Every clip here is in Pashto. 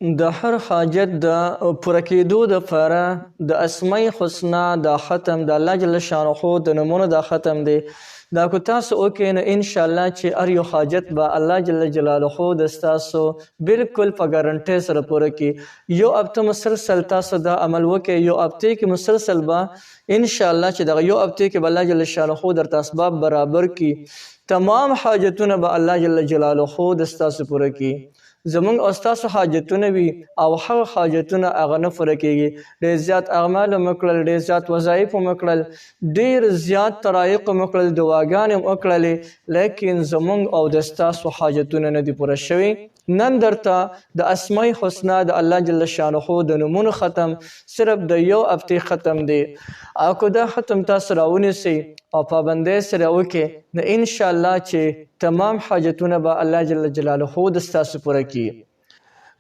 د هر حاجت د پوره کېدو دپاره د اسماء حسنا دا ختم د الله جل شانه د نومونو دا ختم دی. دا کو تاسو وکړئ نو ان شاء الله چې هر یو حاجت به الله جل جلاله د ستاسو بالکل په ګارنټۍ سره پوره کړي. یو هفته مسلسل تاسو دا عمل وکړئ، یو هفته کې مسلسل به ان شاء الله چې دغه یو هفته کې به الله جل شانه درته اسباب برابر کړي، تمام حاجتونه به الله جل جلاله د ستاسو پوره کړي. زمونږ او ستاسو حاجتونه وي او هغه حاجتونه هغه نه پوره کېږي. ډېر زیات اعمال مو وکړل، ډېر زیات وظایف مو وکړل، ډېر زیات طرایق مو وکړل، دعاګانې مو وکړلې، لیکن زمونږ او د ستاسو حاجتونه نه دي پوره شوي. نن درته د اسماء حسنا د الله جل شانه د نومونو ختم صرف د یو هفتې ختم دی، او که دا ختم تاسو راونیسئ او پابندۍ سره وکړئ نو ان شاء الله چې تمام حاجتونه به الله جل جلاله د ستاسو پوره کړي.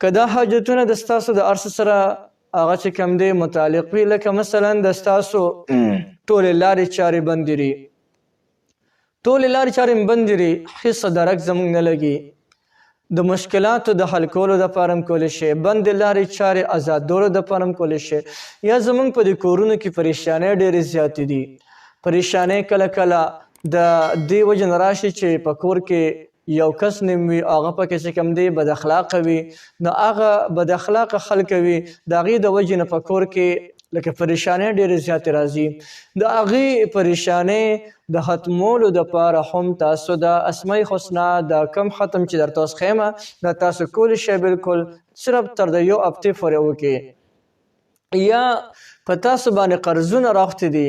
که دا حاجتونه د ستاسو د ارث سره هغه چې کم دی متعلق وي، لکه مثلا د ستاسو ټولې لارې چارې بندې دي، ټولې لارې چارې بندې دي، هېڅ درک زموږ نه لګي، د مشکلاتو د حل کولو دپاره هم کولی شي، بندې لارې چارې ازادولو دپاره هم کولی شي، یا زموږ په دې کورونو کې پریشانۍ ډېرې زیاتې دي. پریشانۍ کله کله د دې وجې نه راشي چې په کور کې یو کس نیم وي، هغه پکې چې کوم دی بد اخلاقه وي، نو هغه بد اخلاقه خلک وي، د هغې د وجې نه په کور کې لکه پریشانۍ ډېرې زیاتې راځي. د هغې پریشانۍ د ختمولو دپاره هم تاسو د اسماء حسنا د کم ختم چې درته اوس ښیم دا تاسو کولی شئ بالکل صرف تر د یو هفتې پورې وکړئ. یا په تاسو باندې قرضونه راوختي دي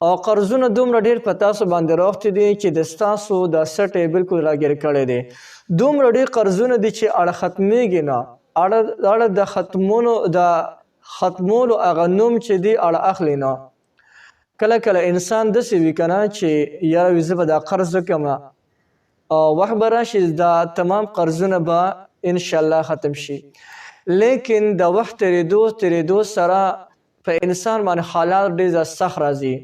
او قرضونه دومره ډېر په تاسو باندې راوختي دي چې د ستاسو د سټې بالکل راګیر کړی دی، دومره ډېر قرضونه دي چې اړه ختمېږي نه، اړه د ختمونو د ختمولو هغه نوم چې دی اړه اخلي نه. کله کله انسان داسې وي که نه چې یاره وي زه به دا قرض وکړم او وخت به راشي دا تمام قرضونه به انشاءالله ختم شي، لیکن د وخت تېرېدو سره په انسان باندې حالات ډېر زیات سخت راځي.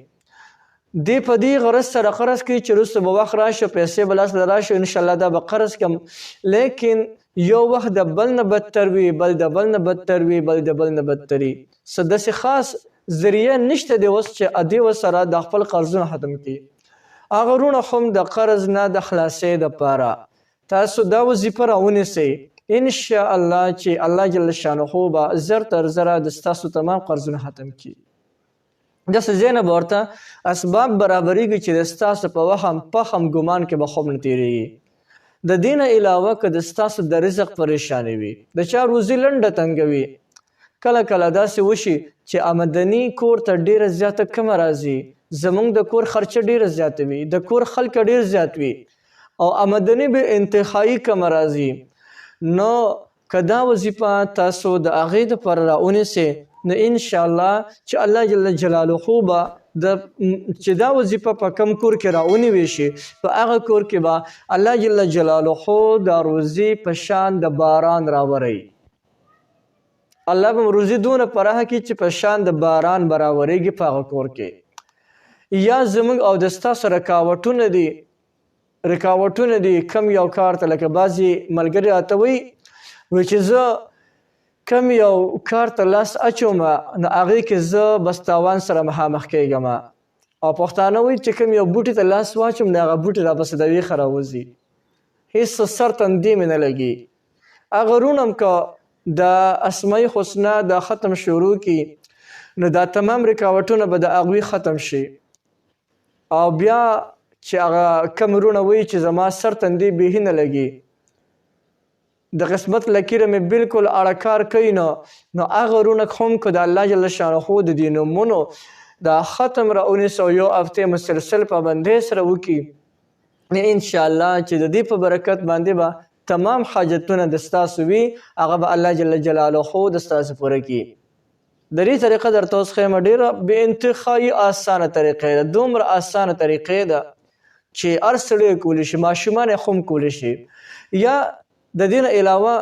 دی په دې غرض سره قرض کوي چې وروسته به وخت راشي، پیسې به لاس ته راشي، انشاءالله دا به قرض کړم، لیکن یو وخت د بل نه بدتر وي، بل د بل نه بدتر وي، بل د بل نه بدتر وي. څه داسې خاص ذریعه نشته دی اوس چې ادې ورسره د خپل قرضونه ختم کړي. هغه وروڼه هم د قرض نه د خلاصۍ دپاره تاسو دا وظیفه راونیسئ، ان شاء الله چې الله جل شانه به زر تر زره د ستاسو تمام قرضونه ختم کړي. داسې ځای نه به ورته اسباب برابرېږي چې د ستاسو په وهم پخم ګمان کې به خوب نه تېرېږي. د دې نه علاوه که د ستاسو د رزق پریشاني وي، د چا روزي لنډه تنګه وي، کله کله داسې وشي چې آمدني کور ته ډېره زیاته کمه راځي، زمونږ د کور خرچه ډېره زیاته وي، د کور خلک ډېر زیات وي او آمدني به انتهایی کمه راځي، نو که دا وظیفه تاسو د هغې دپاره راونیسئ نو ان شاء الله چې الله جل جلاله به د چې دا وظیفه په کم کور کې راونیوي شي، په هغه کور کې به الله جل جلاله د روزي په شان د باران راوري. الله به روزي دونه پراخه کړي چې په شان د باران به راورېږي په هغه کور کې. یا زموږ او د ستاسو رکاوټونه دي، رکاوټونه دي کم یو کار ته، لکه بعضې ملګري راته وایي وایي چې زه کم یو کار ته لاس اچوم نو هغې کې زه بس تاوان سره مخامخ کېږم، او پښتانه وایي چې کم یو بوټي ته لاس واچوم نو هغه بوټي راپسې د ویښه راوځي، هېڅ سر تندې مې نه لګي. هغه وروڼه هم که د اسماء حسنا د ختم شروع کړي نو دا تمام رکاوټونه به د هغوی ختم شي، او بیا چې هغه کم وروڼه وایي چې زما سر تندې بیخي نه لګي، د قسمت لکیره مې بالکل اړه کار کوي، نو هغه وروڼه هم که د الله جل شانه د دې نومونو دا ختم راونیسي او یو هفته مسلسل پابندۍ سره وکړي، نو انشاءالله چې د دې په برکت باندې به تمام حاجتونه د ستاسو وي، هغه به الله جل جلاله د ستاسو پوره کړي. د دې طریقه درته اوس ښیم، ډېره بې انتهایي اسانه طریقه ده، دومره اسانه طریقه ده چې هر سړی یې کولی شي، ماشومان یې هم کولی شي. یا د دې نه علاوه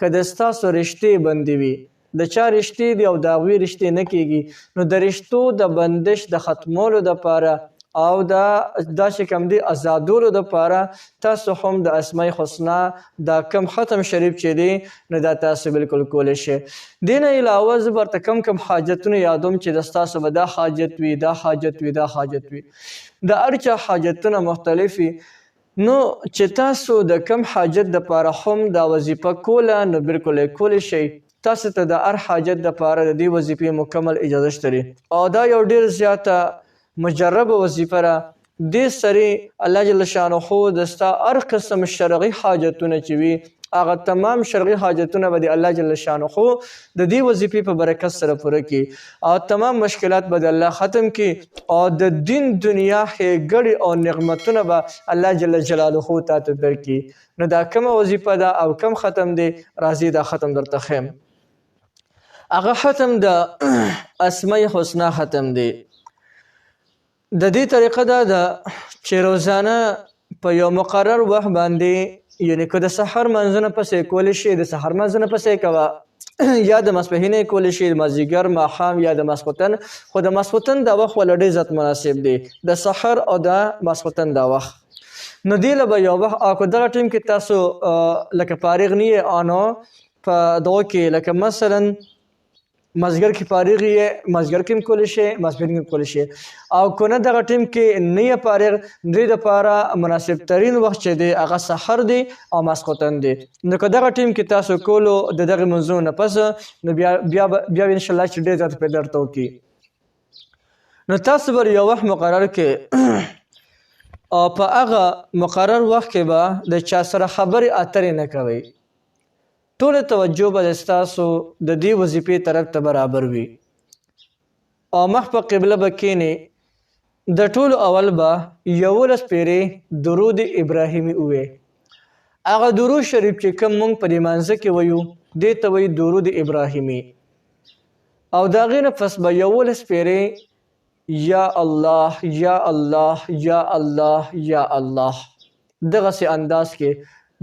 که د ستاسو رشتې بندې وي، د چا رشتې دي او د هغوی رشتې نه کېږي، نو د رشتو د بندش د ختمولو دپاره او دا دا چې کوم دی ازادولو د پاره تاسو هم د اسماء حسنا دا کم ختم شریف چې دی نو دا تاسو بالکل کولی شئ. دین علاوه زه ورته کم کم حاجتونه یادوم چې د ستاسو به دا حاجت وي، دا حاجت وي، دا حاجت وي. د هر چا حاجتونه مختلف وي، نو چې تاسو د کم حاجت د پاره هم دا وظیفه کوله نو بالکل یې کولی شئ. تاسو ته د هر حاجت د پاره د دې وظیفې مکمل اجازه شته او دا یو ډیر زیاته مجربه وظیفه ده. دې سره الله جل شانه د ستا هر قسم شرعي حاجتونه چې وي هغه تمام شرعي حاجتونه به د الله جل شانه د دې وظیفې په برکت سره پوره کړي او تمام مشکلات به د الله ختم کړي او د دین دنیا ښېګړې او نعمتونه به الله جل جلاله تا ته درکړي. نو دا کومه وظیفه ده او کم ختم دی، راځي دا ختم درته ښیم. هغه ختم د اسماء حسنا ختم دی. د دې طریقه دا ده چې روزانه په یو مقرر وخت باندې، یعنی که د سحر منځونه پسې کولی شي د سحر منځونه پسې کوه، یا د ماسپښینې کولی شي، مازدیګر، ماښام یا د ماسخوتن. خو د ماسخوتن دا وخت ولا ډېر زیات مناسب دی، د سحر او د ماسخوتن دا وخت. نو دې له به یو وخت او که دغه ټیم کې تاسو لکه فارغ نه یې، نو په دغه کې لکه مثلا مازدیګر کې فارغ یې، مازدیګر کې هم کولی شي، ماسپښین کې هم کولی شي. او که نه دغه ټیم کې نه یې فارغ، دوی دپاره مناسب ترین وخت چې دی هغه سحر دی او ماسخوتن دی. نو که دغه ټیم کې تاسو کولو د دغې منځونو نه پس، نو بیا بیا بیا انشاءالله چې ډېر زیات فایده درته وکړي. نو تاسو به یو وخت مقرر کړئ او په هغه مقرر وخت کې به د چا سره خبرې اترې نه کوئ. ټوله توجه به ستاسو د دې وظیفې طرف ته برابر وي او مخ په قبله به کینې. د ټولو اول به 11 پیرې درود ابراهیمي ووایي. هغه درود شریف چې کوم مونږ په دې مانځه کې وایو دې ته وایي درود ابراهیمي. او د هغې نه پس به 11 پیرې یا الله یا الله یا الله یا الله دغسې انداز کې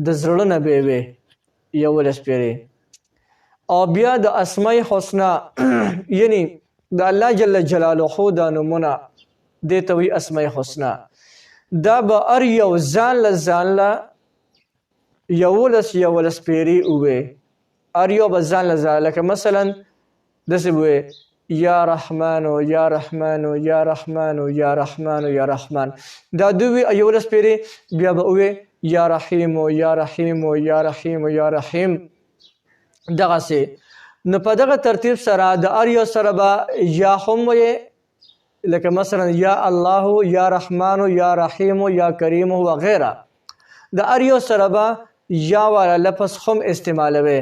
د زړه نه به وي 11 پیرې. او بیا د اسماء حسنا یعنی د الله جل جلاله دا نومونه دې ته وایي اسماء حسنا. دا به هر یو ځان له ځان له 11 11 پیرې ووایي. هر یو به ځان له ځان، لکه مثلا داسې به ووایي یا رحمان یا رحمان یا رحمان یا رحمان یا رحمان، دا دوی 11 پیرې. بیا به ووایي یا رحیم یا رحیم یا رحیم یا رحیم، دغسې. نو په دغه ترتیب سره د هر یو سره به یا هم وایي، لکه مثلا یا الله یا رحمان یا رحیم یا کریم وغیره. د هر یو سره به یا والا لفظ هم استعمالوي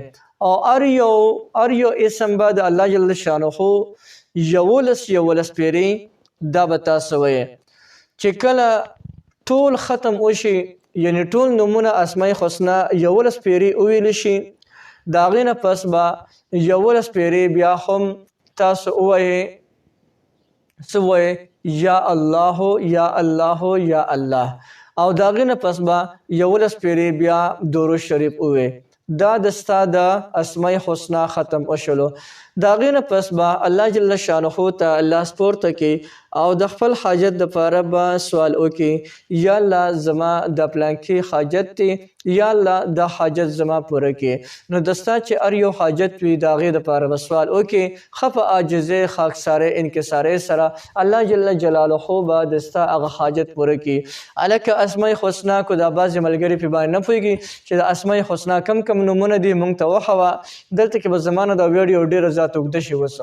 او هر یو اسم به د الله جل شانه 11 11 پیرې دا به تاسو وایي. چې کله ټول ختم وشي، یعنی ټول نومونه اسماء حسنا 11 پیرې وویل شي، د هغې نه پس به 11 پیرې بیا هم تاسو ووایئ، څه ووایئ؟ یا الله یا الله یا الله. او د هغې نه پس به 11 پیرې بیا درود شریف ووایئ. دا د ستا د اسماء حسنا ختم وشلو. د هغې نه پس به الله جل شانه ته لاس پورته کړي او د خپل حاجت دپاره به سوال وکړي، یا الله زما د پلانکي حاجت دی، یا الله دا حاجت زما پوره کړي. نو د ستا چې هر یو حاجت وي د هغې دپاره به سوال وکړي، ښه په عاجزۍ، خاکسارۍ، انکسارۍ سره الله جل جلاله به د ستا هغه حاجت پوره کړي. هلکه اسماء حسنا کو دا بعضې ملګري پرې باندې نه پوهېږي چې د اسماء حسنا کم کم نومونه دي، مونږ ته وښوه. دلته کې به زما نه دا ویډیو ډېره زیاته اوږده شي. اوس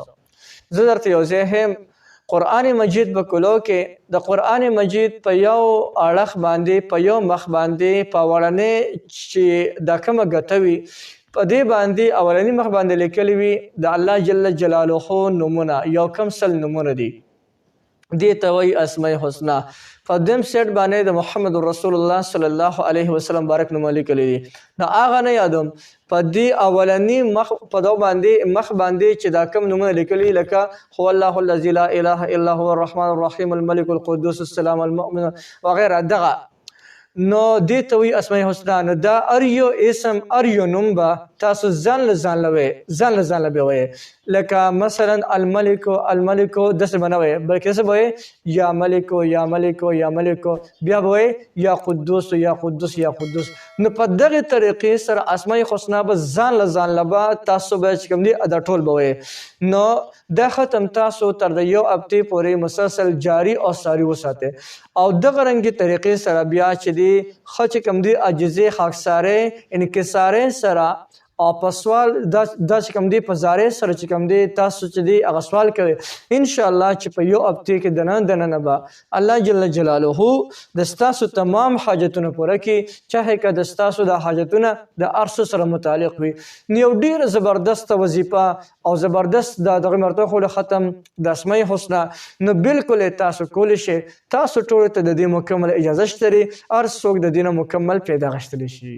زه درته یو ځای ښیم، قرآن مجید په کلو کې د قرآن مجید په یو اړخ باندې، په یو مخ باندې، په اولنې چې دا کومه ګته وي په دې باندې اولني مخ باندې لیکلی وي د الله جل جلاله نومونه، یو کم 100 نومونه دي، دې ته وایي اسماء حسنا. په دویم سیټ باندې د محمد رسول الله صلی الله علیه وسلم بارک نومونه لیکلي دي. نو هغه نه یادوم، په دې اولني مخ په دغه باندې مخ باندې چې دا کوم نومونه لیکلي، لکه هو الله الذي لا اله الا هو الرحمن الرحیم الملک القدوس السلام المؤمن وغیره، دغه نو دې ته وایي اسماء حسنا. نو دا هر یو اسم هر یو نوم به تاسو ځان له ځان له وایئ، ځان له ځان له به وایئ. لکه مثلا الملک الملک داسې به نه وایئ، بلکې داسې به وایئ یا ملک یا ملک یا ملک، بیا به وایئ یا قدوس یا قدوس یا قدوس. نو په دغه طریقې سره اسماء حسنا به ځان له ځان له به تاسو به چې کوم دي دا ټول به وایئ. نو دا ختم تاسو تر د یو هفتې پورې مسلسل جاری او ساری وساتئ. او دغه رنګي طریقې سره بیا چې دی ښه چې کوم دی عاجزۍ، خاکسارۍ، انکسارۍ سره او په سوال دا چې کوم دی په زارۍ سره چې کوم دی تاسو چې دی هغه سوال کوي، ان شاء الله چې په یو هفته کې دننه دننه به الله جل جلاله د ستاسو تمام حاجتونه پوره کړي، چاهې که د ستاسو د حاجتونه د ارسو سره متعلق وي. نو یو ډېره زبردسته وظیفه او زبردست د دغه مرتبه خو ختم د اسماء حسنا. نو بالکل تاسو کولی شئ، تاسو ټولو ته د دې مکمل اجازه شته، هر څوک د دې نه مکمل پیدا غشتلی شي.